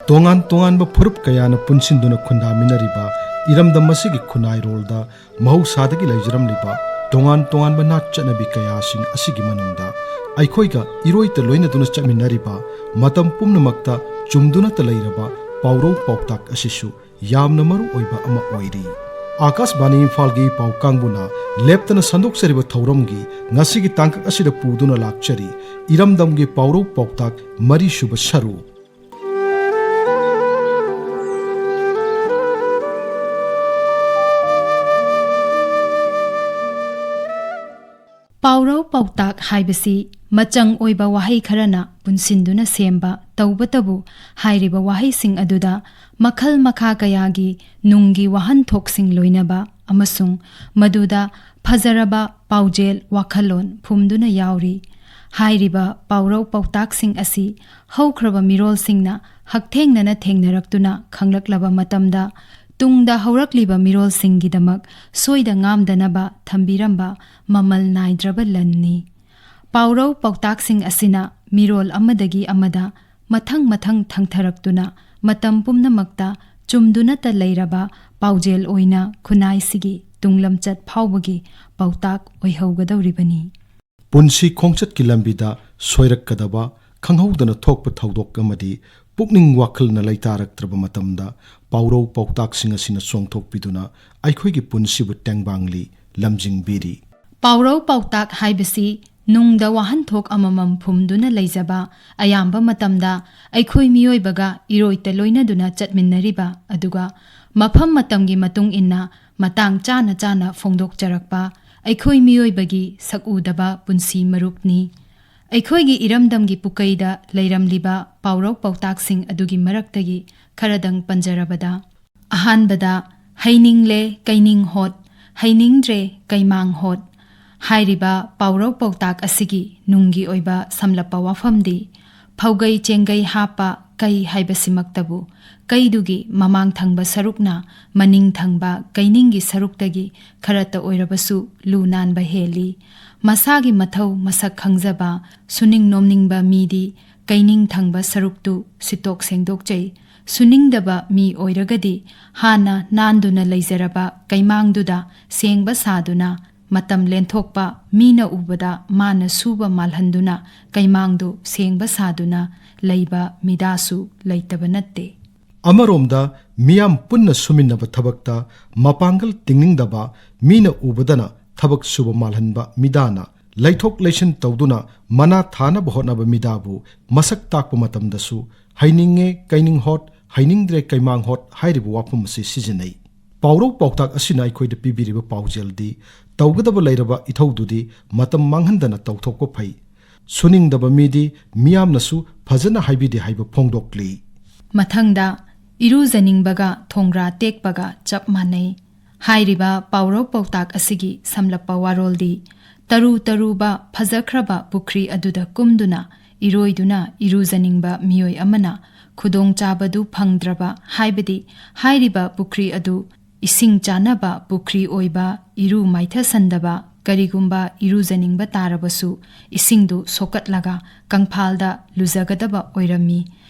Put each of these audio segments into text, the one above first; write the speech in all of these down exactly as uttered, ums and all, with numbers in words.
ꯇꯣꯉꯥꯟ ꯇꯣꯉꯥꯟꯕ ꯐꯨꯔꯨꯞ ꯀꯌꯥꯅ ꯄꯨꯟꯁꯤꯟꯗꯨꯅ ꯈꯨꯟꯗꯥꯃꯤꯟꯅꯔꯤꯕ ꯏꯔꯝꯗꯝ ꯑꯁꯤꯒꯤ ꯈꯨꯟꯅꯥꯏꯔꯣꯜꯗ ꯃꯍꯧꯁꯥꯗꯒꯤ ꯂꯩꯖꯔꯝꯂꯤꯕ ꯇꯣꯉꯥꯟ ꯇꯣꯉꯥꯟꯕ ꯅꯥꯠ ꯆꯠꯅꯕꯤ ꯀꯌꯥꯁꯤꯡ ꯑꯁꯤꯒꯤ ꯃꯅꯨꯡꯗ ꯑꯩꯈꯣꯏꯒ ꯏꯔꯣꯏꯇ ꯂꯣꯏꯅꯗꯨꯅ ꯆꯠꯃꯤꯟꯅꯔꯤꯕ, ꯃꯇꯝ ꯄꯨꯝꯅꯃꯛꯇ ꯆꯨꯝꯗꯨꯅꯇ ꯂꯩꯔꯕ ꯄꯥꯎꯔꯧ ꯄꯥꯎꯇꯥꯛ ꯑꯁꯤꯁꯨ ꯌꯥꯝꯅ ꯃꯔꯨ ꯑꯣꯏꯕ ꯑꯃ ꯑꯣꯏꯔꯤ꯫ ꯑꯥꯀꯥꯁꯕꯥꯅꯤ ꯏꯝꯐꯥꯜꯒꯤ ꯄꯥꯎ ꯀꯥꯡꯕꯨꯅ ꯂꯦꯞꯇꯅ ꯁꯟꯗꯣꯛꯆꯔꯤꯕ ꯊꯧꯔꯝꯒꯤ ꯉꯁꯤꯒꯤ ꯇꯥꯡꯀꯛ ꯑꯁꯤꯗ ꯄꯨꯗꯨꯅ ꯂꯥꯛꯆꯔꯤ ꯏꯔꯝꯗꯝꯒꯤ ꯄꯥꯎꯔꯧ ꯄꯥꯎꯇꯥꯛ ꯃꯔꯤꯁꯨꯕ ꯁꯔꯨꯛ꯫ ꯄꯥꯎꯔꯧ ꯄꯥꯎꯇꯥꯛ ꯍꯥꯏꯕꯁꯤ ꯃꯆꯪ ꯑꯣꯏꯕ ꯋꯥꯍꯩ ꯈꯔꯅ ꯄꯨꯟꯁꯤꯟꯗꯨꯅ ꯁꯦꯝꯕ, ꯇꯧꯕꯇꯕꯨ ꯍꯥꯏꯔꯤꯕ ꯋꯥꯍꯩꯁꯤꯡ ꯑꯗꯨꯗ ꯃꯈꯜ ꯃꯈꯥ ꯀꯌꯥꯒꯤ ꯅꯨꯡꯒꯤ ꯋꯥꯍꯟꯊꯣꯛꯁꯤꯡ ꯂꯣꯏꯅꯕ ꯑꯃꯁꯨꯡ ꯃꯗꯨꯗ ꯐꯖꯔꯕ ꯄꯥꯎꯖꯦꯜ ꯋꯥꯈꯜꯂꯣꯟ ꯐꯨꯝꯗꯨꯅ ꯌꯥꯎꯔꯤ꯫ ꯍꯥꯏꯔꯤꯕ ꯄꯥꯎꯔꯧ ꯄꯥꯎꯇꯥꯛꯁꯤꯡ ꯑꯁꯤ ꯍꯧꯈ꯭ꯔꯕ ꯃꯤꯔꯣꯜꯁꯤꯡꯅ ꯍꯛꯊꯦꯡꯅꯅ ꯊꯦꯡꯅꯔꯛꯇꯨꯅ ꯈꯪꯂꯛꯂꯕ ꯃꯇꯝꯗ ꯇꯨꯡꯗ ꯍꯧꯔꯛꯂꯤꯕ ꯃꯤꯔꯣꯜꯁꯤꯡꯒꯤꯗꯃꯛ ꯁꯣꯏꯗ ꯉꯥꯝꯗꯅꯕ ꯊꯝꯕꯤꯔꯝꯕ ꯃꯃꯜ ꯅꯥꯏꯗ꯭ꯔꯕ ꯂꯟꯅꯤ꯫ ꯄꯥꯎꯔꯧ ꯄꯥꯎꯇꯥꯛꯁꯤꯡ ꯑꯁꯤꯅ ꯃꯤꯔꯣꯜ ꯑꯃꯗꯒꯤ ꯑꯃꯗ ꯃꯊꯪ ꯃꯊꯪ ꯊꯪꯊꯔꯛꯇꯨꯅ ꯃꯇꯝ ꯄꯨꯝꯅꯃꯛꯇ ꯆꯨꯝꯗꯨꯅꯇ ꯂꯩꯔꯕ ꯄꯥꯎꯖꯦꯜ ꯑꯣꯏꯅ ꯈꯨꯟꯅꯥꯏꯁꯤꯒꯤ ꯇꯨꯡꯂꯝꯆꯠ ꯐꯥꯎꯕꯒꯤ ꯄꯥꯎꯇꯥꯛ ꯑꯣꯏꯍꯧꯒꯗꯧꯔꯤꯕꯅꯤ꯫ ꯄꯨꯟꯁꯤ ꯈꯣꯡꯆꯠꯀꯤ ꯂꯝꯕꯤꯗ ꯁꯣꯏꯔꯛꯀꯗꯕ, ꯈꯪꯍꯧꯗꯅ ꯊꯣꯛꯄ ꯊꯧꯗꯣꯛ ꯑꯃꯗꯤ ꯄꯨꯛꯅꯤꯡ ꯋꯥꯈꯜꯅ ꯂꯩꯇꯥꯔꯛꯇ꯭ꯔꯕ ꯃꯇꯝꯗ ꯄꯥꯎꯔꯧ ꯄꯥꯎꯇꯥꯛꯁꯤꯡ ꯑꯁꯤꯅ ꯆꯣꯡꯊꯣꯛꯄꯤꯗꯨꯅ ꯑꯩꯈꯣꯏꯒꯤ ꯄꯨꯟꯁꯤꯕꯨ ꯇꯦꯡꯕꯥꯡꯂꯤ, ꯂꯝꯖꯤꯡꯕꯤꯔꯤ꯫ ꯄꯥꯎꯔꯧ ꯄꯥꯎꯇꯥꯛ ꯍꯥꯏꯕꯁꯤ ꯅꯨꯡꯗ ꯋꯥꯍꯟꯊꯣꯛ ꯑꯃꯃꯝ ꯐꯨꯝꯗꯨꯅ ꯂꯩꯖꯕ, ꯑꯌꯥꯝꯕ ꯃꯇꯝꯗ ꯑꯩꯈꯣꯏ ꯃꯤꯑꯣꯏꯕꯒ ꯏꯔꯣꯏꯇ ꯂꯣꯏꯅꯗꯨꯅ ꯆꯠꯃꯤꯟꯅꯔꯤꯕ, ꯑꯗꯨꯒ ꯃꯐꯝ ꯃꯇꯝꯒꯤ ꯃꯇꯨꯡ ꯏꯟꯅ ꯃꯇꯥꯡ ꯆꯥꯅ ꯆꯥꯅ ꯐꯣꯡꯗꯣꯛꯆꯔꯛꯄ ꯑꯩꯈꯣꯏ ꯃꯤꯑꯣꯏꯕꯒꯤ ꯁꯛꯎꯗꯕ ꯄꯨꯟꯁꯤ ꯃꯔꯨꯞꯅꯤ꯫ ꯑꯩꯈꯣꯏꯒꯤ ꯏꯔꯝꯗꯝꯒꯤ ꯄꯨꯀꯩꯗ ꯂꯩꯔꯝꯂꯤꯕ ꯄꯥꯎꯔꯧ ꯄꯥꯎꯇꯥꯛꯁꯤꯡ ꯑꯗꯨꯒꯤ ꯃꯔꯛꯇꯒꯤ ꯈꯔꯗꯪ ꯄꯟꯖꯔꯕꯗ, ꯑꯍꯥꯟꯕꯗ, "ꯍꯩꯅꯤꯡꯂꯦ ꯀꯩꯅꯤꯡ ꯍꯣꯠ, ꯍꯩꯅꯤꯡꯗ꯭ꯔꯦ ꯀꯩꯃꯥꯡ ꯍꯣꯠ" ꯍꯥꯏꯔꯤꯕ ꯄꯥꯎꯔꯧ ꯄꯥꯎꯇꯥꯛ ꯑꯁꯤꯒꯤ ꯅꯨꯡꯒꯤ ꯑꯣꯏꯕ ꯁꯝꯂꯞꯄ ꯋꯥꯐꯝꯗꯤ, ꯐꯧꯒꯩ ꯆꯦꯡꯒꯩ ꯍꯥꯞꯄ ꯀꯩ ꯍꯥꯏꯕꯁꯤꯃꯛꯇꯕꯨ ꯀꯩꯗꯨꯒꯤ ꯃꯃꯥꯡ ꯊꯪꯕ ꯁꯔꯨꯛꯅ ꯃꯅꯤꯡ ꯊꯪꯕ ꯀꯩꯅꯤꯡꯒꯤ ꯁꯔꯨꯛꯇꯒꯤ ꯈꯔꯇ ꯑꯣꯏꯔꯕꯁꯨ ꯂꯨ ꯅꯥꯟꯕ ꯍꯦꯜꯂꯤ꯫ ꯃꯁꯥꯒꯤ ꯃꯊꯧ ꯃꯁꯛ ꯈꯪꯖꯕ, ꯁꯨꯅꯤꯡ ꯅꯣꯝꯅꯤꯡꯕ ꯃꯤꯗꯤ ꯀꯩꯅꯤꯡ ꯊꯪꯕ ꯁꯔꯨꯛꯇꯨ ꯁꯤꯠꯇꯣꯛ ꯁꯦꯡꯗꯣꯛꯆꯩ꯫ ꯁꯨꯅꯤꯡꯗꯕ ꯃꯤ ꯑꯣꯏꯔꯒꯗꯤ ꯍꯥꯟꯅ ꯅꯥꯟꯗꯨꯅ ꯂꯩꯖꯔꯕ ꯀꯩꯃꯥꯡꯗꯨꯗ ꯁꯦꯡꯕ ꯁꯥꯗꯨꯅ, ꯃꯇꯝ ꯂꯦꯟꯊꯣꯛꯄ, ꯃꯤꯅ ꯎꯕꯗ ꯃꯥꯅ ꯁꯨꯕ ꯃꯥꯜꯍꯟꯗꯨꯅ ꯀꯩꯃꯥꯡꯗꯨ ꯁꯦꯡꯕ ꯁꯥꯗꯨꯅ ꯂꯩꯕ ꯃꯤꯗꯥꯁꯨ ꯂꯩꯇꯕ ꯅꯠꯇꯦ꯫ ꯑꯃꯔꯣꯝꯗ, ꯃꯤꯌꯥꯝ ꯄꯨꯟꯅ ꯁꯨꯃꯤꯟꯅꯕ ꯊꯕꯛꯇ ꯃꯄꯥꯡꯒꯜ ꯇꯤꯡꯅꯤꯡꯗꯕ, ꯃꯤꯅ ꯎꯕꯗꯅ ꯊꯕꯛ ꯁꯨꯕ ꯃꯥꯜꯍꯟꯕ ꯃꯤꯗꯥꯅ ꯂꯩꯊꯣꯛ ꯂꯩꯁꯤꯟ ꯇꯧꯗꯨꯅ ꯃꯅꯥ ꯊꯥꯅꯕ ꯍꯣꯠꯅꯕ ꯃꯤꯗꯥꯕꯨ ꯃꯁꯛ ꯇꯥꯛꯄ ꯃꯇꯝꯗꯁꯨ "ꯍꯩꯅꯤꯡꯉꯦ ꯀꯩꯅꯤꯡ ꯍꯣꯠ, ꯍꯩꯅꯤꯡꯗ꯭ꯔꯦ ꯀꯩꯃꯥꯡ ꯍꯣꯠ" ꯍꯥꯏꯔꯤꯕ ꯋꯥꯐꯝ ꯑꯁꯤ ꯁꯤꯖꯤꯟꯅꯩ꯫ ꯄꯥꯎꯔꯧ ꯄꯥꯎꯇꯥꯛ ꯑꯁꯤꯅ ꯑꯩꯈꯣꯏꯗ ꯄꯤꯕꯤꯔꯤꯕ ꯄꯥꯎꯖꯦꯜꯗꯤ, ꯇꯧꯒꯗꯕ ꯂꯩꯔꯕ ꯏꯊꯧꯗꯨꯗꯤ ꯃꯇꯝ ꯃꯥꯡꯍꯟꯗꯅ ꯇꯧꯊꯣꯛꯄ ꯐꯩ꯫ ꯁꯨꯅꯤꯡꯗꯕ ꯃꯤꯗꯤ ꯃꯤꯌꯥꯝꯅꯁꯨ ꯐꯖꯅ ꯍꯥꯏꯕꯤꯗꯦ ꯍꯥꯏꯕ ꯐꯣꯡꯗꯣꯛꯂꯤ꯫ ꯃꯊꯪꯗ, ꯏꯔꯨꯖꯅꯤꯡꯕꯒ ꯊꯣꯡꯒ꯭ꯔꯥ ꯇꯦꯛꯄꯒ ꯆꯞ ꯃꯥꯟꯅꯩ꯫ ꯍꯥꯏꯔꯤꯕ ꯄꯥꯎꯔꯧ ꯄꯥꯎꯇꯥꯛ ꯑꯁꯤꯒꯤ ꯁꯝꯂꯞꯄ ꯋꯥꯔꯣꯜꯗꯤ, ꯇꯔꯨ ꯇꯔꯨꯕ ꯐꯖꯈ꯭ꯔꯕ ꯄꯨꯈ꯭ꯔꯤ ꯑꯗꯨꯗ ꯀꯨꯝꯗꯨꯅ ꯏꯔꯣꯏꯗꯨꯅ ꯏꯔꯨꯖꯅꯤꯡꯕ ꯃꯤꯑꯣꯏ ꯑꯃꯅ ꯈꯨꯗꯣꯡꯆꯥꯕꯗꯨ ꯐꯪꯗ꯭ꯔꯕ, ꯍꯥꯏꯕꯗꯤ ꯍꯥꯏꯔꯤꯕ ꯄꯨꯈ꯭ꯔꯤ ꯑꯗꯨ ꯏꯁꯤꯡ ꯆꯥꯅꯕ ꯄꯨꯈ꯭ꯔꯤ ꯑꯣꯏꯕ, ꯏꯔꯨ ꯃꯥꯏꯊꯁꯟꯗꯕ, ꯀꯔꯤꯒꯨꯝꯕ ꯏꯔꯨꯖꯅꯤꯡꯕ ꯇꯥꯔꯕꯁꯨ ꯏꯁꯤꯡꯗꯨ ꯁꯣꯛꯀꯠꯂꯒ ꯀꯪꯐꯥꯜꯗ ꯂꯨꯖꯒꯗꯕ ꯑꯣꯏꯔꯝꯃꯤ꯫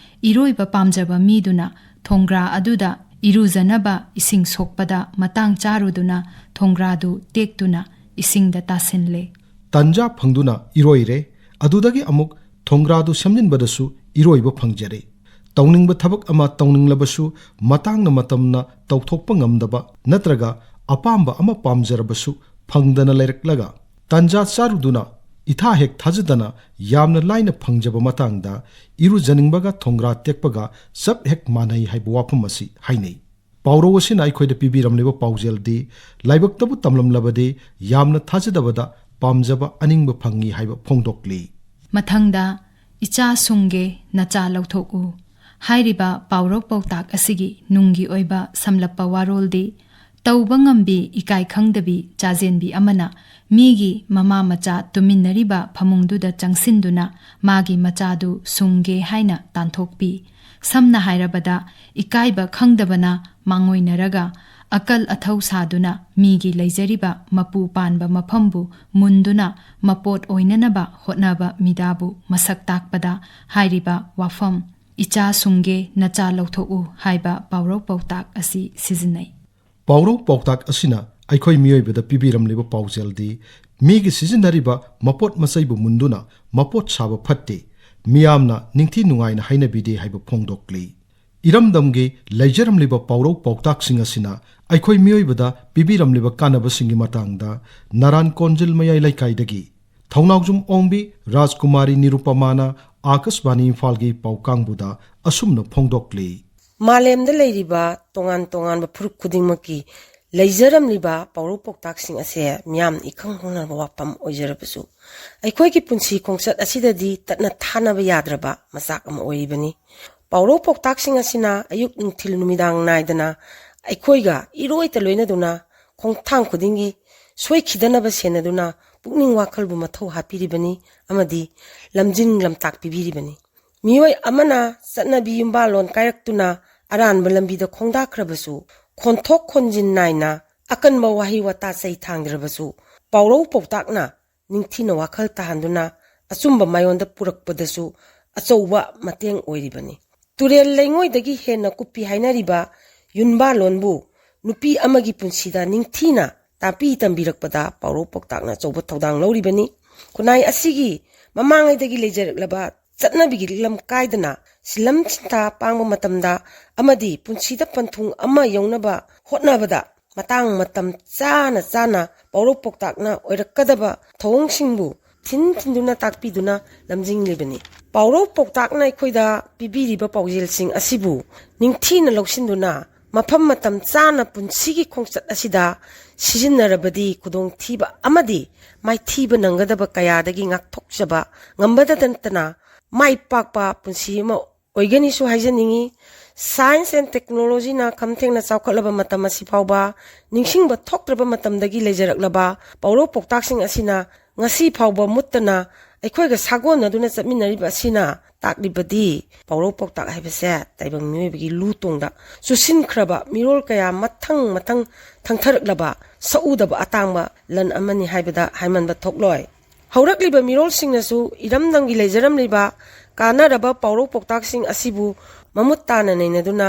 ꯏꯔꯣꯏꯕ ꯄꯥꯝꯖꯕ ꯃꯤꯗꯨꯅ ꯊꯣꯡꯒ꯭ꯔꯥ ꯑꯗꯨꯗ ꯏꯔꯨꯖꯅꯕ ꯏꯁꯤꯡ ꯁꯣꯛꯄꯗ ꯃꯇꯥꯡ ꯆꯥꯔꯨꯗꯨꯅ ꯊꯣꯡꯒ꯭ꯔꯥꯗꯨ ꯇꯦꯛꯇꯨꯅ ꯏꯁꯤꯡꯗ ꯇꯥꯁꯤꯜꯂꯦ꯫ ꯇꯟꯖꯥ ꯐꯪꯗꯨꯅ ꯏꯔꯣꯏꯔꯦ꯫ ꯑꯗꯨꯗꯒꯤ ꯑꯃꯨꯛ ꯊꯣꯡꯒ꯭ꯔꯥꯗꯨ ꯁꯦꯝꯖꯤꯟꯕꯗꯁꯨ ꯏꯔꯣꯏꯕ ꯐꯪꯖꯔꯦ꯫ ꯇꯧꯅꯤꯡꯕ ꯊꯕꯛ ꯑꯃ ꯇꯧꯅꯤꯡꯂꯕꯁꯨ ꯃꯇꯥꯡꯅ ꯃꯇꯝꯅ ꯇꯧꯊꯣꯛꯄ ꯉꯝꯗꯕ ꯅꯠꯇ꯭ꯔꯒ ꯑꯄꯥꯝꯕ ꯑꯃ ꯄꯥꯝꯖꯔꯕꯁꯨ ꯐꯪꯗꯅ ꯂꯩꯔꯛꯂꯒ, ꯇꯟꯖꯥ ꯆꯥꯔꯨꯗꯨꯅ ꯏꯊꯥ ꯍꯦꯛ ꯊꯥꯖꯗꯅ ꯌꯥꯝꯅ ꯂꯥꯏꯅ ꯐꯪꯖꯕ ꯃꯇꯥꯡꯗ ꯏꯔꯨꯖꯅꯤꯡꯕꯒ ꯊꯣꯡꯒ꯭ꯔꯥ ꯇꯦꯛꯄꯒ ꯆꯞ ꯍꯦꯛ ꯃꯥꯟꯅꯩ ꯍꯥꯏꯕ ꯋꯥꯐꯝ ꯑꯁꯤ ꯍꯥꯏꯅꯩ꯫ ꯄꯥꯎꯔꯧ ꯑꯁꯤꯅ ꯑꯩꯈꯣꯏꯗ ꯄꯤꯕꯤꯔꯝꯂꯤꯕ ꯄꯥꯎꯖꯦꯜꯗꯤ, ꯂꯥꯏꯕꯛꯇꯕꯨ ꯇꯝꯂꯝꯂꯕꯗꯤ ꯌꯥꯝꯅ ꯊꯥꯖꯗꯕꯗ ꯄꯥꯝꯖꯕ ꯑꯅꯤꯡꯕ ꯐꯪꯏ ꯍꯥꯏꯕ ꯐꯣꯡꯗꯣꯛꯂꯤ꯫ ꯃꯊꯪꯗ, "ꯏꯆꯥ ꯁꯨꯡꯒꯦ, ꯅꯆꯥ ꯂꯧꯊꯣꯛꯎ" ꯍꯥꯏꯔꯤꯕ ꯄꯥꯎꯔꯧ ꯄꯥꯎꯇꯥꯛ ꯑꯁꯤꯒꯤ ꯅꯨꯡꯒꯤ ꯑꯣꯏꯕ ꯁꯝꯂꯞꯄ ꯋꯥꯔꯣꯜꯗꯤ, ꯇꯧꯕ ꯉꯝꯕꯤ ꯏꯀꯥꯏ ꯈꯪꯗꯕꯤ ꯆꯥꯖꯦꯟꯕꯤ ꯑꯃꯅ ꯃꯤꯒꯤ ꯃꯃꯥ ꯃꯆꯥ ꯇꯨꯃꯤꯟꯅꯔꯤꯕ ꯐꯃꯨꯡꯗꯨꯗ ꯆꯪꯁꯤꯟꯗꯨꯅ ꯃꯥꯒꯤ ꯃꯆꯥꯗꯨ ꯁꯨꯡꯒꯦ ꯍꯥꯏꯅ ꯇꯥꯟꯊꯣꯛꯄꯤ꯫ ꯁꯝꯅ ꯍꯥꯏꯔꯕꯗ, ꯏꯀꯥꯏꯕ ꯈꯪꯗꯕꯅ ꯃꯥꯡꯑꯣꯏꯅꯔꯒ ꯑꯀꯜ ꯑꯊꯧ ꯁꯥꯗꯨꯅ ꯃꯤꯒꯤ ꯂꯩꯖꯔꯤꯕ ꯃꯄꯨ ꯄꯥꯟꯕ ꯃꯐꯝꯕꯨ ꯃꯨꯟꯗꯨꯅ ꯃꯄꯣꯠ ꯑꯣꯏꯅꯅꯕ ꯍꯣꯠꯅꯕ ꯃꯤꯗꯥꯕꯨ ꯃꯁꯛ ꯇꯥꯛꯄꯗ ꯍꯥꯏꯔꯤꯕ ꯋꯥꯐꯝ "ꯏꯆꯥ ꯁꯨꯡꯒꯦ ꯅꯆꯥ ꯂꯧꯊꯣꯛꯎ" ꯍꯥꯏꯕ ꯄꯥꯎꯔꯧ ꯄꯥꯎꯇꯥꯛ ꯑꯁꯤ ꯁꯤꯖꯤꯟꯅꯩ꯫ ꯄꯥꯎꯔꯧ ꯄꯥꯎꯇꯥꯛ ꯑꯁꯤꯅ ꯑꯩꯈꯣꯏ ꯃꯤꯑꯣꯏꯕꯗ ꯄꯤꯕꯤꯔꯝꯂꯤꯕ ꯄꯥꯎꯖꯦꯜꯗꯤ, ꯃꯤꯒꯤ ꯁꯤꯖꯤꯟꯅꯔꯤꯕ ꯃꯄꯣꯠ ꯃꯆꯩꯕꯨ ꯃꯨꯟꯗꯨꯅ ꯃꯄꯣꯠ ꯁꯥꯕ ꯐꯠꯇꯦ, ꯃꯤꯌꯥꯝꯅ ꯅꯤꯡꯊꯤ ꯅꯨꯡꯉꯥꯏꯅ ꯍꯥꯏꯅꯕꯤꯗꯦ ꯍꯥꯏꯕ ꯐꯣꯡꯗꯣꯛꯂꯤ꯫ ꯏꯔꯝꯗꯝꯒꯤ ꯂꯩꯖꯔꯝꯂꯤꯕ ꯄꯥꯎꯔꯧ ꯄꯥꯎꯇꯥꯛꯁꯤꯡ ꯑꯁꯤꯅ ꯑꯩꯈꯣꯏ ꯃꯤꯑꯣꯏꯕꯗ ꯄꯤꯕꯤꯔꯝꯂꯤꯕ ꯀꯥꯟꯅꯕꯁꯤꯡꯒꯤ ꯃꯇꯥꯡꯗ ꯅꯔꯥꯟ ꯀꯣꯟꯖꯤꯜ ꯃꯌꯥꯏ ꯂꯩꯀꯥꯏꯗꯒꯤ ꯊꯧꯅꯥꯎꯖꯝ ꯑꯣꯡꯕꯤ ꯔꯥꯖꯀꯨꯃꯥꯔꯤ ꯅꯤꯔꯨꯄꯃꯥꯅ ꯑꯥꯀꯥꯁꯕꯥꯅꯤ ꯏꯝꯐꯥꯜꯒꯤ ꯄꯥꯎ ꯀꯥꯡꯕꯨꯗ ꯑꯁꯨꯝꯅ ꯐꯣꯡꯗꯣꯛꯂꯤ꯫ ꯃꯥꯂꯦꯝꯗ ꯂꯩꯔꯤꯕ ꯇꯣꯉꯥꯟ ꯇꯣꯉꯥꯟꯕ ꯐꯨꯔꯨꯞ ꯈꯨꯗꯤꯡꯃꯛꯀꯤ ꯂꯩꯖꯔꯝꯂꯤꯕ ꯄꯥꯎꯔꯧ ꯄꯥꯎꯇꯥꯛꯁꯤꯡ ꯑꯁꯦ ꯃꯤꯌꯥꯝꯅ ꯏꯈꯪ ꯈꯪꯅꯔꯕ ꯋꯥꯐꯝ ꯑꯣꯏꯖꯔꯕꯁꯨ, ꯑꯩꯈꯣꯏꯒꯤ ꯄꯨꯟꯁꯤ ꯈꯣꯡꯆꯠ ꯑꯁꯤꯗꯗꯤ ꯇꯠꯅ ꯊꯥꯅꯕ ꯌꯥꯗ꯭ꯔꯕ ꯃꯆꯥꯛ ꯑꯃ ꯑꯣꯏꯔꯤꯕꯅꯤ꯫ ꯄꯥꯎꯔꯧ ꯄꯥꯎꯇꯥꯛꯁꯤꯡ ꯑꯁꯤꯅ ꯑꯌꯨꯛ ꯅꯨꯡꯊꯤꯜ ꯅꯨꯃꯤꯗꯥꯡ ꯅꯥꯏꯗꯅ ꯑꯩꯈꯣꯏꯒ ꯏꯔꯣꯏꯇ ꯂꯣꯏꯅꯗꯨꯅ, ꯈꯣꯡꯊꯥꯡ ꯈꯨꯗꯤꯡꯒꯤ ꯁꯣꯏꯈꯤꯗꯅꯕ ꯁꯦꯟꯅꯗꯨꯅ, ꯄꯨꯛꯅꯤꯡ ꯋꯥꯈꯜꯕꯨ ꯃꯊꯧ ꯍꯥꯞꯄꯤꯔꯤꯕꯅꯤ ꯑꯃꯗꯤ ꯂꯝꯖꯤꯡ ꯂꯝꯇꯥꯛ ꯄꯤꯕꯤꯔꯤꯕꯅꯤ꯫ ꯃꯤꯑꯣꯏ ꯑꯃꯅ ꯆꯠꯅꯕꯤ ꯌꯨꯝꯕꯥꯜꯂꯣꯟ ꯀꯥꯏꯔꯛꯇꯨꯅ ꯑꯔꯥꯟꯕ ꯂꯝꯕꯤꯗ ꯈꯣꯡꯗꯥꯈ꯭ꯔꯕꯁꯨ, ꯈꯣꯟꯊꯣꯛ ꯈꯣꯟꯖꯤꯟ ꯅꯥꯏꯅ ꯑꯀꯟꯕ ꯋꯥꯍꯩ ꯋꯥꯇꯥ ꯆꯩ ꯊꯥꯡꯗ꯭ꯔꯕꯁꯨ, ꯄꯥꯎꯔꯧ ꯄꯥꯎꯇꯥꯛꯅ ꯅꯤꯡꯊꯤꯅ ꯋꯥꯈꯜ ꯇꯥꯍꯟꯗꯨꯅ ꯑꯆꯨꯝꯕ ꯃꯥꯏꯑꯣꯟꯗ ꯄꯨꯔꯛꯄꯗꯁꯨ ꯑꯆꯧꯕ ꯃꯇꯦꯡ ꯑꯣꯏꯔꯤꯕꯅꯤ꯫ ꯇꯨꯔꯦꯜ ꯂꯩꯉꯣꯏꯗꯒꯤ ꯍꯦꯟꯅ ꯀꯨꯞꯄꯤ ꯍꯥꯏꯅꯔꯤꯕ ꯌꯨꯝꯕꯥꯜꯂꯣꯟꯕꯨ ꯅꯨꯄꯤ ꯑꯃꯒꯤ ꯄꯨꯟꯁꯤꯗ ꯅꯤꯡꯊꯤꯅ ꯇꯥꯛꯄꯤ ꯇꯝꯕꯤꯔꯛꯄꯗ ꯄꯥꯎꯔꯧ ꯄꯥꯎꯇꯥꯛꯅ ꯑꯆꯧꯕ ꯊꯧꯗꯥꯡ ꯂꯧꯔꯤꯕꯅꯤ꯫ ꯈꯨꯟꯅꯥꯏ ꯑꯁꯤꯒꯤ ꯃꯃꯥꯡꯉꯩꯗꯒꯤ ꯂꯩꯖꯔꯛꯂꯕ ꯆꯠꯅꯕꯤꯒꯤ ꯂꯝ ꯀꯥꯏꯗꯅ ꯁꯤꯂꯝ ꯁꯤꯟꯊꯥ ꯄꯥꯡꯕ ꯃꯇꯝꯗ ꯑꯃꯗꯤ ꯄꯨꯟꯁꯤꯗ ꯄꯟꯊꯨꯡ ꯑꯃ ꯌꯧꯅꯕ ꯍꯣꯠꯅꯕꯗ ꯃꯇꯥꯡ ꯃꯇꯝ ꯆꯥꯅ ꯆꯥꯅ ꯄꯥꯎꯔꯧ ꯄꯥꯎꯇꯥꯛꯅ ꯑꯣꯏꯔꯛꯀꯗꯕ ꯊꯧꯑꯣꯡꯁꯤꯡꯕꯨ ꯊꯤꯟ ꯊꯤꯟꯗꯨꯅ ꯇꯥꯛꯄꯤꯗꯨꯅ ꯂꯝꯖꯤꯡꯂꯤꯕꯅꯤ꯫ ꯄꯥꯎꯔꯧ ꯄꯥꯎꯇꯥꯛꯅ ꯑꯩꯈꯣꯏꯗ ꯄꯤꯕꯤꯔꯤꯕ ꯄꯥꯎꯖꯦꯜꯁꯤꯡ ꯑꯁꯤꯕꯨ ꯅꯤꯡꯊꯤꯅ ꯂꯧꯁꯤꯟꯗꯨꯅ ꯃꯐꯝ ꯃꯇꯝ ꯆꯥꯅ ꯄꯨꯟꯁꯤꯒꯤ ꯈꯣꯡꯆꯠ ꯑꯁꯤꯗ ꯁꯤꯖꯤꯟꯅꯔꯕꯗꯤ ꯈꯨꯗꯣꯡꯊꯤꯕ ꯑꯃꯗꯤ ꯃꯥꯏꯊꯤꯕ ꯅꯪꯒꯗꯕ ꯀꯌꯥꯗꯒꯤ ꯉꯥꯛꯊꯣꯛꯆꯕ ꯉꯝꯕꯗ ꯅꯠꯇꯅ ꯃꯥꯏ ꯄꯥꯛꯄ ꯄꯨꯟꯁꯤ ꯑꯃ ꯑꯣꯏꯒꯅꯤꯁꯨ ꯍꯥꯏꯖꯅꯤꯡꯏ꯫ Science and technologyꯅ ꯈꯝꯊꯦꯡꯅ ꯆꯥꯎꯈꯠꯂꯕ ꯃꯇꯝ ꯑꯁꯤ ꯐꯥꯎꯕ ꯅꯤꯡꯁꯤꯡꯕ ꯊꯣꯛꯇ꯭ꯔꯕ ꯃꯇꯝꯗꯒꯤ ꯂꯩꯖꯔꯛꯂꯕ ꯄꯥꯎꯔꯧ ꯄꯥꯎꯇꯥꯛꯁꯤꯡ ꯑꯁꯤꯅ ꯉꯁꯤ ꯐꯥꯎꯕ ꯃꯨꯠꯇꯅ ꯑꯩꯈꯣꯏꯒ ꯁꯥꯒꯣꯟꯅꯗꯨꯅ ꯆꯠꯃꯤꯟꯅꯔꯤꯕ ꯑꯁꯤꯅ ꯇꯥꯛꯂꯤꯕꯗꯤ ꯄꯥꯎꯔꯧ ꯄꯥꯎꯇꯥꯛ ꯍꯥꯏꯕꯁꯦ ꯇꯥꯏꯕꯪ ꯃꯤꯑꯣꯏꯕꯒꯤ ꯂꯨ ꯇꯣꯡꯗ ꯆꯨꯁꯤꯟꯈ꯭ꯔꯕ ꯃꯤꯔꯣꯜ ꯀꯌꯥ ꯃꯊꯪ ꯃꯊꯪ ꯊꯪꯊꯔꯛꯂꯕ ꯁꯛꯎꯗꯕ ꯑꯇꯥꯡꯕ ꯂꯟ ꯑꯃꯅꯤ ꯍꯥꯏꯕꯗ ꯍꯥꯏꯃꯟꯕ ꯊꯣꯛꯂꯣꯏ꯫ ꯍꯧꯔꯛꯂꯤꯕ ꯃꯤꯔꯣꯜꯁꯤꯡꯅꯁꯨ ꯏꯔꯝꯗꯝꯒꯤ ꯂꯩꯖꯔꯝꯂꯤꯕ ꯀꯥꯟꯅꯔꯕ ꯄꯥꯎꯔꯧ ꯄꯥꯎꯇꯥꯛꯁꯤꯡ ꯑꯁꯤꯕꯨ ꯃꯃꯨꯠ ꯇꯥꯅ ꯅꯩꯅꯗꯨꯅ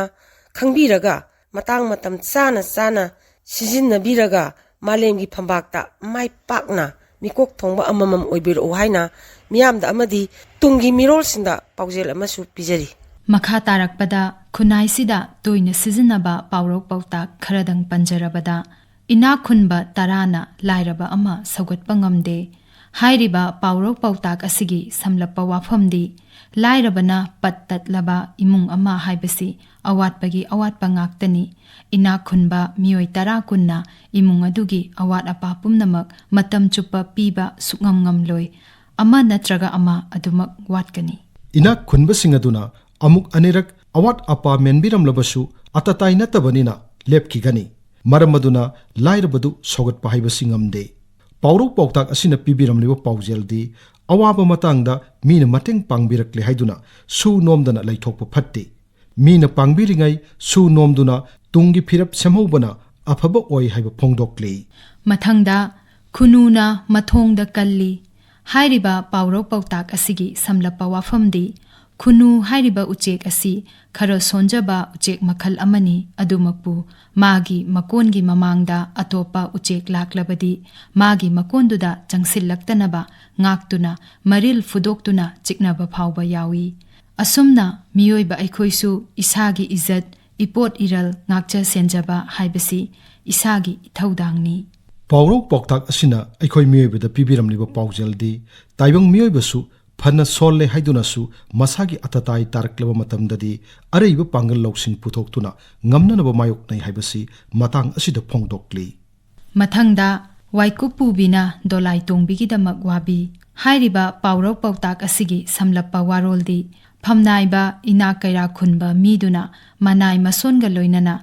ꯈꯪꯕꯤꯔꯒ ꯃꯇꯥꯡ ꯃꯇꯝ ꯆꯥꯅ ꯆꯥꯅ ꯁꯤꯖꯤꯟꯅꯕꯤꯔꯒ ꯃꯥꯂꯦꯝꯒꯤ ꯐꯝꯕꯥꯛꯇ ꯃꯥꯏ ꯄꯥꯛꯅ ꯃꯤꯀꯣꯛ ꯊꯣꯡꯕ ꯑꯃꯃꯝ ꯑꯣꯏꯕꯤꯔꯛꯎ ꯍꯥꯏꯅ ꯃꯤꯌꯥꯝꯗ ꯑꯃꯗꯤ ꯇꯨꯡꯒꯤ ꯃꯤꯔꯣꯜꯁꯤꯡꯗ ꯄꯥꯎꯖꯦꯜ ꯑꯃꯁꯨ ꯄꯤꯖꯔꯤ꯫ ꯃꯈꯥ ꯇꯥꯔꯛꯄꯗ ꯈꯨꯟꯅꯥꯏꯁꯤꯗ ꯇꯣꯏꯅ ꯁꯤꯖꯤꯟꯅꯕ ꯄꯥꯎꯔꯧ ꯄꯥꯎꯇꯥꯛ ꯈꯔꯗꯪ ꯄꯟꯖꯔꯕꯗ, "ꯏꯅꯥꯛ ꯈꯨꯟꯕ ꯇꯔꯥꯅ ꯂꯥꯏꯔꯕ ꯑꯃ ꯁꯧꯒꯠꯄ ꯉꯝꯗꯦ" ꯍꯥꯏꯔꯤꯕ ꯄꯥꯎꯔꯧ ꯄꯥꯎꯇꯥꯛ ꯑꯁꯤꯒꯤ ꯁꯝꯂꯞꯄ ꯋꯥꯐꯝꯗꯤ, ꯂꯥꯏꯔꯕꯅ ꯄꯠ ꯇꯠꯂꯕ ꯏꯃꯨꯡ ꯑꯃ ꯍꯥꯏꯕꯁꯤ ꯑꯋꯥꯠꯄꯒꯤ ꯑꯋꯥꯠꯄ ꯉꯥꯛꯇꯅꯤ꯫ ꯏꯅꯥꯛ ꯈꯨꯟꯕ ꯃꯤꯑꯣꯏ ꯇꯔꯥ ꯀꯨꯟꯅ ꯏꯃꯨꯡ ꯑꯗꯨꯒꯤ ꯑꯋꯥꯠ ꯑꯄꯥ ꯄꯨꯝꯅꯃꯛ ꯃꯇꯝ ꯆꯨꯞꯄ ꯄꯤꯕ ꯁꯨꯛꯉꯝ ꯉꯝꯂꯣꯏ꯫ ꯑꯃ ꯅꯠꯇ꯭ꯔꯒ ꯑꯃ ꯑꯗꯨꯃꯛ ꯋꯥꯠꯀꯅꯤ꯫ ꯏꯅꯥꯛ ꯈꯨꯟꯕꯁꯤꯡ ꯑꯗꯨꯅ ꯑꯃꯨꯛ ꯑꯅꯤꯔꯛ ꯑꯋꯥꯠ ꯑꯄꯥ ꯃꯦꯟꯕꯤꯔꯝꯂꯕꯁꯨ ꯑꯇꯇꯥꯏ ꯅꯠꯇꯕꯅꯤꯅ ꯂꯦꯞꯈꯤꯒꯅꯤ꯫ ꯃꯔꯝ ꯑꯗꯨꯅ ꯂꯥꯏꯔꯕꯗꯨ ꯁꯧꯒꯠꯄ ꯍꯥꯏꯕꯁꯤ ꯉꯝꯗꯦ꯫ ꯄꯥꯎꯔꯧ ꯄꯥꯎꯇꯥꯛ ꯑꯁꯤꯅ ꯄꯤꯕꯤꯔꯝꯂꯤꯕ ꯄꯥꯎꯖꯦꯜꯗꯤ, ꯑꯋꯥꯕ ꯃꯇꯥꯡꯗ ꯃꯤꯅ ꯃꯇꯦꯡ ꯄꯥꯡꯕꯤꯔꯛꯂꯦ ꯍꯥꯏꯗꯨꯅ ꯁꯨ ꯅꯣꯝꯗꯅ ꯂꯩꯊꯣꯛꯄ ꯐꯠꯇꯦ꯫ ꯃꯤꯅ ꯄꯥꯡꯕꯤꯔꯤꯉꯩ ꯁꯨ ꯅꯣꯝꯗꯨꯅ ꯇꯨꯡꯒꯤ ꯐꯤꯔꯞ ꯁꯦꯝꯍꯧꯕꯅ ꯑꯐꯕ ꯑꯣꯏ ꯍꯥꯏꯕ ꯐꯣꯡꯗꯣꯛꯂꯤ꯫ ꯃꯊꯪꯗ, "ꯈꯨꯅꯨꯅ ꯃꯊꯣꯡꯗ ꯀꯜꯂꯤ" ꯍꯥꯏꯔꯤꯕ ꯄꯥꯎꯔꯧ ꯄꯥꯎꯇꯥꯛ ꯑꯁꯤꯒꯤ ꯁꯝꯂꯞꯄ ꯋꯥꯐꯝꯗꯤ, ꯈꯨꯅꯨ ꯍꯥꯏꯔꯤꯕ ꯎꯆꯦꯛ ꯑꯁꯤ ꯈꯔ ꯁꯣꯟꯖꯕ ꯎꯆꯦꯛ ꯃꯈꯜ ꯑꯃꯅꯤ꯫ ꯑꯗꯨꯃꯛꯄꯨ, ꯃꯥꯒꯤ ꯃꯀꯣꯟꯒꯤ ꯃꯃꯥꯡꯗ ꯑꯇꯣꯞꯄ ꯎꯆꯦꯛ ꯂꯥꯛꯂꯕꯗꯤ, ꯃꯥꯒꯤ ꯃꯀꯣꯟꯗꯨꯗ ꯆꯪꯁꯤꯜꯂꯛꯇꯅꯕ ꯉꯥꯛꯇꯨꯅ ꯃꯔꯤꯜ ꯐꯨꯗꯣꯛꯇꯨꯅ ꯆꯤꯛꯅꯕ ꯐꯥꯎꯕ ꯌꯥꯎꯏ꯫ ꯑꯁꯨꯝꯅ ꯃꯤꯑꯣꯏꯕ ꯑꯩꯈꯣꯏꯁꯨ ꯏꯁꯥꯒꯤ ꯏꯖꯠ, ꯏꯄꯣꯠ ꯏꯔꯜ ꯉꯥꯛꯆ ꯁꯦꯟꯖꯕ ꯍꯥꯏꯕꯁꯤ ꯏꯁꯥꯒꯤ ꯏꯊꯧꯗꯥꯡꯅꯤ꯫ ꯄꯥꯎꯔꯧ ꯄꯥꯎꯇꯥꯛ ꯑꯁꯤꯅ ꯑꯩꯈꯣꯏ ꯃꯤꯑꯣꯏꯕꯗ ꯄꯤꯕꯤꯔꯝꯂꯤꯕ ꯄꯥꯎꯖꯦꯜꯗꯤ, ꯇꯥꯏꯕꯪ ꯃꯤꯑꯣꯏꯕꯁꯨ ꯐꯅ ꯁꯣꯜꯂꯦ ꯍꯥꯏꯗꯨꯅꯁꯨ ꯃꯁꯥꯒꯤ ꯑꯇꯇꯥꯏ ꯇꯥꯔꯛꯂꯕ ꯃꯇꯝꯗꯗꯤ ꯑꯔꯩꯕ ꯄꯥꯡꯒꯜ ꯂꯧꯁꯤꯡ ꯄꯨꯊꯣꯛꯇꯨꯅ ꯉꯝꯅꯅꯕ ꯃꯥꯌꯣꯛꯅꯩ ꯍꯥꯏꯕꯁꯤ ꯃꯇꯥꯡ ꯑꯁꯤꯗ ꯐꯣꯡꯗꯣꯛꯂꯤ꯫ ꯃꯊꯪꯗ, "ꯋꯥꯏꯀꯨꯞ ꯄꯨꯕꯤꯅ ꯗꯣꯂꯥꯏ ꯇꯣꯡꯕꯤꯒꯤꯗꯃꯛ ꯋꯥꯕꯤ" ꯍꯥꯏꯔꯤꯕ ꯄꯥꯎꯔꯧ ꯄꯥꯎꯇꯥꯛ ꯑꯁꯤꯒꯤ ꯁꯝꯂꯞꯄ ꯋꯥꯔꯣꯜꯗꯤ, ꯐꯝꯅꯥꯏꯕ ꯏꯅꯥꯛ ꯀꯩꯔꯥꯛ ꯈꯨꯟꯕ ꯃꯤꯗꯨꯅ ꯃꯅꯥꯏ ꯃꯁꯣꯟꯒ ꯂꯣꯏꯅꯅ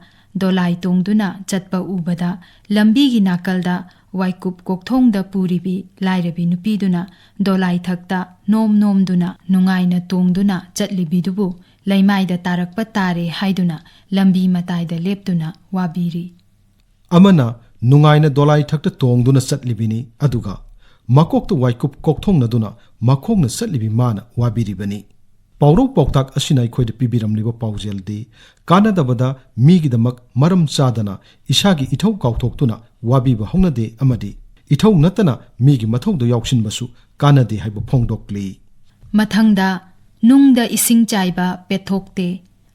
ꯗꯣꯂꯥꯏ ꯇꯣꯡꯗꯨꯅ ꯆꯠꯄ ꯎꯕꯗ, ꯂꯝꯕꯤꯒꯤ ꯅꯥꯀꯜꯗ ꯋꯥꯏꯀꯨꯞ ꯀꯣꯛꯊꯣꯡꯗ ꯄꯨꯔꯤꯕꯤ ꯂꯥꯏꯔꯕꯤ ꯅꯨꯄꯤꯗꯨꯅ ꯗꯣꯂꯥꯏꯊꯛꯇ ꯅꯣꯝ ꯅꯣꯝꯗꯨꯅ ꯅꯨꯡꯉꯥꯏꯅ ꯇꯣꯡꯗꯨꯅ ꯆꯠꯂꯤꯕꯤꯗꯨꯕꯨ ꯂꯩꯃꯥꯏꯗ ꯇꯥꯔꯛꯄ ꯇꯥꯔꯦ ꯍꯥꯏꯗꯨꯅ ꯂꯝꯕꯤ ꯃꯇꯥꯏꯗ ꯂꯦꯞꯇꯨꯅ ꯋꯥꯕꯤꯔꯤ꯫ ꯑꯃꯅ ꯅꯨꯡꯉꯥꯏꯅ ꯗꯣꯂꯥꯏ ꯊꯛꯇ ꯇꯣꯡꯗꯨꯅ ꯆꯠꯂꯤꯕꯤꯅꯤ, ꯑꯗꯨꯒ ꯃꯀꯣꯛꯇ ꯋꯥꯏꯀꯨꯞ ꯀꯣꯛꯊꯣꯡꯅꯗꯨꯅ ꯃꯈꯣꯡꯅ ꯆꯠꯂꯤꯕꯤ ꯃꯥꯅ ꯋꯥꯕꯤꯔꯤꯕꯅꯤ꯫ ꯄꯥꯎꯔꯧ ꯄꯥꯎꯇꯥꯛ ꯑꯁꯤꯅ ꯑꯩꯈꯣꯏꯗ ꯄꯤꯕꯤꯔꯝꯂꯤꯕ ꯄꯥꯎꯖꯦꯜꯗꯤ, ꯀꯥꯟꯅꯗꯕꯗ ꯃꯤꯒꯤꯗꯃꯛ ꯃꯔꯝ ꯆꯥꯗꯅ ꯏꯁꯥꯒꯤ ꯏꯊꯧ ꯀꯥꯎꯊꯣꯛꯇꯨꯅ ꯋꯥꯕꯤꯕ ꯍꯧꯅꯗꯦ ꯑꯃꯗꯤ ꯏꯊꯧ ꯅꯠꯇꯅ ꯃꯤꯒꯤ ꯃꯊꯧꯗ ꯌꯥꯎꯁꯤꯟꯕꯁꯨ ꯀꯥꯟꯅꯗꯦ ꯍꯥꯏꯕ ꯐꯣꯡꯗꯣꯛꯂꯤ꯫ ꯃꯊꯪꯗ, ꯅꯨꯡꯗ ꯏꯁꯤꯡ ꯆꯥꯏꯕ ꯄꯦꯠꯊꯣꯛꯇꯦ꯫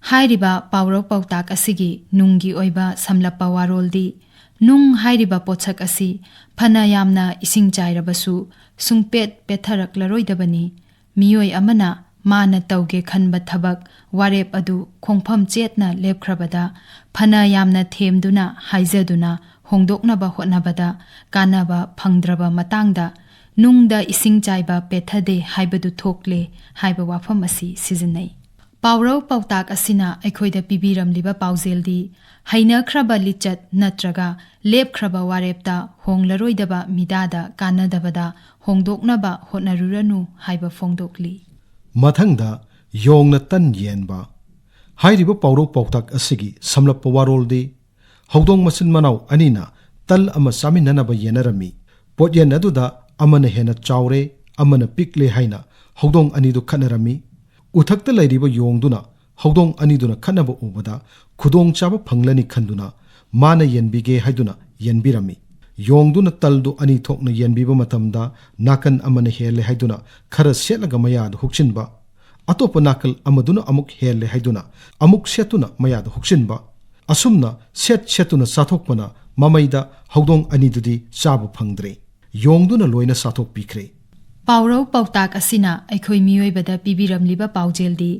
ꯍꯥꯏꯔꯤꯕ ꯄꯥꯎꯔꯧ ꯄꯥꯎꯇꯥꯛ ꯑꯁꯤꯒꯤ ꯅꯨꯡꯒꯤ ꯑꯣꯏꯕ ꯁꯝꯂꯞꯄ ꯋꯥꯔꯣꯜꯗꯤ, ꯅꯨꯡ ꯍꯥꯏꯔꯤꯕ ꯄꯣꯠꯁꯛ ꯑꯁꯤ ꯐꯅ ꯌꯥꯝꯅ ꯏꯁꯤꯡ ꯆꯥꯏꯔꯕꯁꯨ ꯁꯨꯡꯄꯦꯠ ꯄꯦꯠꯊꯔꯛꯂꯔꯣꯏꯗꯕꯅꯤ꯫ ꯃꯤꯑꯣꯏ ꯑꯃꯅ ꯃꯥꯅ ꯇꯧꯒꯦ ꯈꯟꯕ ꯊꯕꯛ, ꯋꯥꯔꯦꯞ ꯑꯗꯨ ꯈꯣꯡꯐꯝ ꯆꯦꯠꯅ ꯂꯦꯞꯈ꯭ꯔꯕꯗ, ꯐꯅ ꯌꯥꯝꯅ ꯊꯦꯝꯗꯨꯅ, ꯍꯥꯏꯖꯗꯨꯅ ꯍꯣꯡꯗꯣꯛꯅꯕ ꯍꯣꯠꯅꯕꯗ ꯀꯥꯟꯅꯕ ꯐꯪꯗ꯭ꯔꯕ ꯃꯇꯥꯡꯗ, ꯅꯨꯡꯗ ꯏꯁꯤꯡ ꯆꯥꯏꯕ ꯄꯦꯠꯊꯗꯦ ꯍꯥꯏꯕꯗꯨ ꯊꯣꯛꯂꯦ ꯍꯥꯏꯕ ꯋꯥꯐꯝ ꯑꯁꯤ ꯁꯤꯖꯤꯟꯅꯩ꯫ ꯄꯥꯎꯔꯧ ꯄꯥꯎꯇꯥꯛ ꯑꯁꯤꯅ ꯑꯩꯈꯣꯏꯗ ꯄꯤꯕꯤꯔꯝꯂꯤꯕ ꯄꯥꯎꯖꯦꯜꯗꯤ, ꯍꯩꯅꯈ꯭ꯔꯕ ꯂꯤꯆꯠ ꯅꯠꯇ꯭ꯔꯒ ꯂꯦꯞꯈ꯭ꯔꯕ ꯋꯥꯔꯦꯞꯇ ꯍꯣꯡꯂꯔꯣꯏꯗꯕ ꯃꯤꯗꯥꯗ ꯀꯥꯟꯅꯗꯕꯗ ꯍꯣꯡꯗꯣꯛꯅꯕ ꯍꯣꯠꯅꯔꯨꯔꯅꯨ ꯍꯥꯏꯕ ꯐꯣꯡꯗꯣꯛꯂꯤ꯫ ꯃꯊꯪꯗ, ꯌꯣꯡꯅ ꯇꯟ ꯌꯦꯟꯕ꯫ ꯍꯥꯏꯔꯤꯕ ꯄꯥꯎꯔꯧ ꯄꯥꯎꯇꯥꯛ ꯑꯁꯤꯒꯤ ꯁꯝꯂꯞꯄ ꯋꯥꯔꯣꯜꯗꯤ, ꯍꯧꯗꯣꯡ ꯃꯆꯤꯟ ꯃꯅꯥꯎ ꯑꯅꯤꯅ ꯇꯜ ꯑꯃ ꯆꯥꯃꯤꯟꯅꯅꯕ ꯌꯦꯟꯅꯔꯝꯃꯤ꯫ ꯄꯣꯠꯌꯦꯟ ꯑꯗꯨꯗ ꯑꯃꯅ ꯍꯦꯟꯅ ꯆꯥꯎꯔꯦ, ꯑꯃꯅ ꯄꯤꯛꯂꯦ ꯍꯥꯏꯅ ꯍꯧꯗꯣꯡ ꯑꯅꯤꯗꯨ ꯈꯠꯅꯔꯝꯃꯤ꯫ ꯎꯊꯛꯇ ꯂꯩꯔꯤꯕ ꯌꯣꯡꯗꯨꯅ ꯍꯧꯗꯣꯡ ꯑꯅꯤꯗꯨꯅ ꯈꯠꯅꯕ ꯎꯕꯗ ꯈꯨꯗꯣꯡꯆꯥꯕ ꯐꯪꯂꯅꯤ ꯈꯟꯗꯨꯅ ꯃꯥꯅ ꯌꯦꯟꯕꯤꯒꯦ ꯍꯥꯏꯗꯨꯅ ꯌꯦꯟꯕꯤꯔꯝꯃꯤ꯫ ꯌꯣꯡꯗꯨꯅ ꯇꯜꯗꯨ ꯑꯅꯤ ꯊꯣꯛꯅ ꯌꯦꯟꯕꯤꯕ ꯃꯇꯝꯗ ꯅꯥꯀꯟ ꯑꯃꯅ ꯍꯦꯜꯂꯦ ꯍꯥꯏꯗꯨꯅ ꯈꯔ ꯁꯦꯠꯂꯒ ꯃꯌꯥꯗ ꯍꯨꯛꯆꯤꯟꯕ, ꯑꯇꯣꯞꯄ ꯅꯥꯀꯜ ꯑꯃꯗꯨꯅ ꯑꯃꯨꯛ ꯍꯦꯜꯂꯦ ꯍꯥꯏꯗꯨꯅ ꯑꯃꯨꯛ ꯁꯦꯠꯇꯨꯅ ꯃꯌꯥꯗ ꯍꯨꯛꯆꯤꯟꯕ, ꯑꯁꯨꯝꯅ ꯁꯦꯠ ꯁꯦꯠꯇꯨꯅ ꯆꯥꯊꯣꯛꯄꯅ ꯃꯃꯩꯗ ꯍꯧꯗꯣꯡ ꯑꯅꯤꯗꯨꯗꯤ ꯆꯥꯕ ꯐꯪꯗ꯭ꯔꯦ꯫ ꯌꯣꯡꯗꯨꯅ ꯂꯣꯏꯅ ꯆꯥꯊꯣꯛꯄꯤꯈ꯭ꯔꯦ꯫ ꯄꯥꯎꯔꯧ ꯄꯥꯎꯇꯥꯛ ꯑꯁꯤꯅ ꯑꯩꯈꯣꯏ ꯃꯤꯑꯣꯏꯕꯗ ꯄꯤꯕꯤꯔꯝꯂꯤꯕ ꯄꯥꯎꯖꯦꯜꯗꯤ,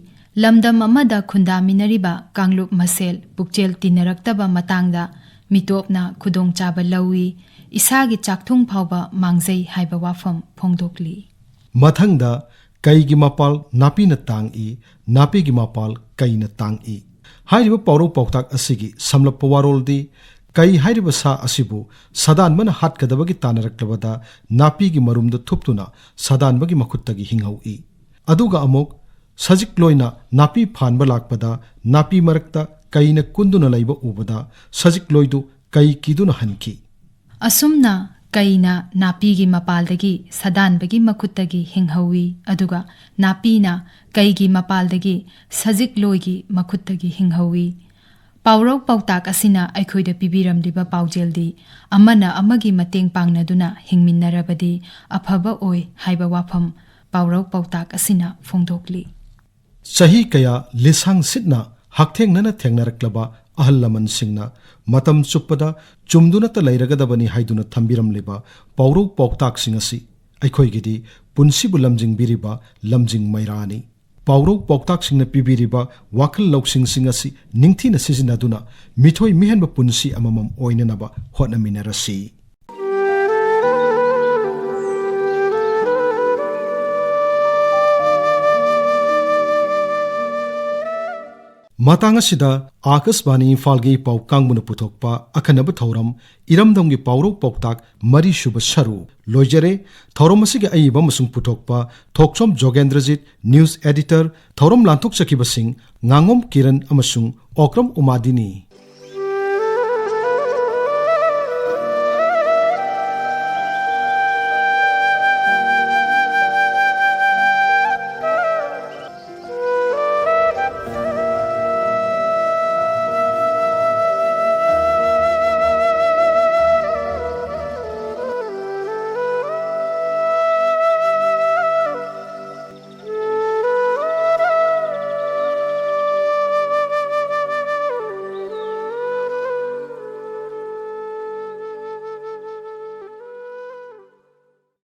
ꯂꯝꯗꯝ ꯑꯃꯗ ꯈꯨꯟꯗꯥꯃꯤꯟꯅꯔꯤꯕ ꯀꯥꯡꯂꯨꯞ ꯃꯁꯦꯜ ꯄꯨꯛꯆꯦꯜ ꯇꯤꯟꯅꯔꯛꯇꯕ ꯃꯇꯥꯡꯗ ꯃꯤꯇꯣꯞꯅ ꯈꯨꯗꯣꯡꯆꯥꯕ ꯂꯧꯏ, ꯏꯁꯥꯒꯤ ꯆꯥꯛꯊꯨꯡ ꯐꯥꯎꯕ ꯃꯥꯡꯖꯩ ꯍꯥꯏꯕ ꯋꯥꯐꯝ ꯐꯣꯡꯗꯣꯛꯂꯤ꯫ ꯃꯊꯪꯗ, ꯀꯩꯒꯤ ꯃꯄꯥꯜ ꯅꯥꯄꯤꯅ ꯇꯥꯡꯏ, ꯅꯥꯄꯤꯒꯤ ꯃꯄꯥꯜ ꯀꯩꯅ ꯇꯥꯡꯏ꯫ ꯍꯥꯏꯔꯤꯕ ꯄꯥꯎꯔꯧ ꯄꯥꯎꯇꯥꯛ ꯑꯁꯤꯒꯤ ꯁꯝꯂꯞꯄ ꯋꯥꯔꯣꯜꯗꯤ, ꯀꯩ ꯍꯥꯏꯔꯤꯕ ꯁꯥ ꯑꯁꯤꯕꯨ ꯁꯥꯗꯥꯟꯕꯅ ꯍꯥꯠꯀꯗꯕꯒꯤ ꯇꯥꯟꯅꯔꯛꯂꯕꯗ ꯅꯥꯄꯤꯒꯤ ꯃꯔꯨꯝꯗ ꯊꯨꯞꯇꯨꯅ ꯁꯥꯗꯥꯟꯕꯒꯤ ꯃꯈꯨꯠꯇꯒꯤ ꯍꯤꯡꯍꯧꯏ꯫ ꯑꯗꯨꯒ ꯑꯃꯨꯛ ꯁꯖꯤꯛꯂꯣꯏꯅ ꯅꯥꯄꯤ ꯐꯥꯟꯕ ꯂꯥꯛꯄꯗ ꯅꯥꯄꯤ ꯃꯔꯛꯇ ꯀꯩꯅ ꯀꯨꯟꯗꯨꯅ ꯂꯩꯕ ꯎꯕꯗ ꯁꯖꯤꯛꯂꯣꯏꯗꯨ ꯀꯩ ꯀꯤꯗꯨꯅ ꯍꯟꯈꯤ꯫ ꯑꯁꯨꯝꯅ ꯀꯩꯅ ꯅꯥꯄꯤꯒꯤ ꯃꯄꯥꯜꯗꯒꯤ ꯁꯥꯗꯥꯟꯕꯒꯤ ꯃꯈꯨꯠꯇꯒꯤ ꯍꯤꯡꯍꯧꯏ, ꯑꯗꯨꯒ ꯅꯥꯄꯤꯅ ꯀꯩꯒꯤ ꯃꯄꯥꯜꯗꯒꯤ ꯁꯖꯤꯛꯂꯣꯏꯒꯤ ꯃꯈꯨꯠꯇꯒꯤ ꯍꯤꯡꯍꯧꯏ꯫ ꯄꯥꯎꯔꯧ ꯄꯥꯎꯇꯥꯛ ꯑꯁꯤꯅ ꯑꯩꯈꯣꯏꯗ ꯄꯤꯕꯤꯔꯝꯂꯤꯕ ꯄꯥꯎꯖꯦꯜꯗꯤ, ꯑꯃꯅ ꯑꯃꯒꯤ ꯃꯇꯦꯡ ꯄꯥꯡꯅꯗꯨꯅ ꯍꯤꯡꯃꯤꯟꯅꯔꯕꯗꯤ ꯑꯐꯕ ꯑꯣꯏ ꯍꯥꯏꯕ ꯋꯥꯐꯝ ꯄꯥꯎꯔꯧ ꯄꯥꯎꯇꯥꯛ ꯑꯁꯤꯅ ꯐꯣꯡꯗꯣꯛꯂꯤ꯫ ꯆꯍꯤ ꯀꯌꯥ ꯂꯤꯁꯥꯡ ꯁꯤꯠꯅ ꯍꯛꯊꯦꯡꯅꯅ ꯊꯦꯡꯅꯔꯛꯂꯕ ꯑꯍꯜ ꯂꯃꯟꯁꯤꯡꯅ ꯃꯇꯝ ꯆꯨꯞꯄꯗ ꯆꯨꯝꯗꯨꯅꯇ ꯂꯩꯔꯒꯗꯕꯅꯤ ꯍꯥꯏꯗꯨꯅ ꯊꯝꯕꯤꯔꯝꯂꯤꯕ ꯄꯥꯎꯔꯧ ꯄꯥꯎꯇꯥꯛꯁꯤꯡ ꯑꯁꯤ ꯑꯩꯈꯣꯏꯒꯤꯗꯤ ꯄꯨꯟꯁꯤꯕꯨ ꯂꯝꯖꯤꯡꯕꯤꯔꯤꯕ ꯂꯝꯖꯤꯡ ꯃꯩꯔꯥꯅꯤ꯫ ꯄꯥꯎꯔꯧ ꯄꯥꯎꯇꯥꯛꯁꯤꯡꯅ ꯄꯤꯕꯤꯔꯤꯕ ꯋꯥꯈꯜ ꯂꯧꯁꯤꯡꯁꯤꯡ ꯑꯁꯤ ꯅꯤꯡꯊꯤꯅ ꯁꯤꯖꯤꯟꯅꯗꯨꯅ ꯃꯤꯊꯣꯏ ꯃꯤꯍꯦꯟꯕ ꯄꯨꯟꯁꯤ ꯑꯃꯃꯝ ꯑꯣꯏꯅꯅꯕ ꯍꯣꯠꯅꯃꯤꯟꯅꯔꯁꯤ꯫ ꯃꯇꯥꯡ ꯑꯁꯤꯗ ꯑꯥꯀꯥꯁꯕꯥꯅꯤ ꯏꯝꯐꯥꯜꯒꯤ ꯄꯥꯎ ꯀꯥꯡꯕꯨꯅ ꯄꯨꯊꯣꯛꯄ ꯑꯈꯟꯅꯕ ꯊꯧꯔꯝ ꯏꯔꯝꯗꯝꯒꯤ ꯄꯥꯎꯔꯧ ꯄꯥꯎꯇꯥꯛ ꯃꯔꯤꯁꯨꯕ ꯁꯔꯨ ꯂꯣꯏꯖꯔꯦ꯫ ꯊꯧꯔꯝ ꯑꯁꯤꯒꯤ ꯑꯏꯕ ꯑꯃꯁꯨꯡ ꯄꯨꯊꯣꯛꯄ ꯊꯣꯛꯆꯣꯝ ꯖꯣꯒꯦꯟꯗ꯭ꯔꯖꯤꯠ, news editor, ꯊꯧꯔꯝ ꯂꯥꯟꯊꯣꯛꯆꯈꯤꯕꯁꯤꯡ ꯉꯥꯉꯣꯝ ꯀꯤꯔꯟ ꯑꯃꯁꯨꯡ ꯑꯣꯀ꯭ꯔꯝ ꯎꯃꯥꯗꯤꯅꯤ꯫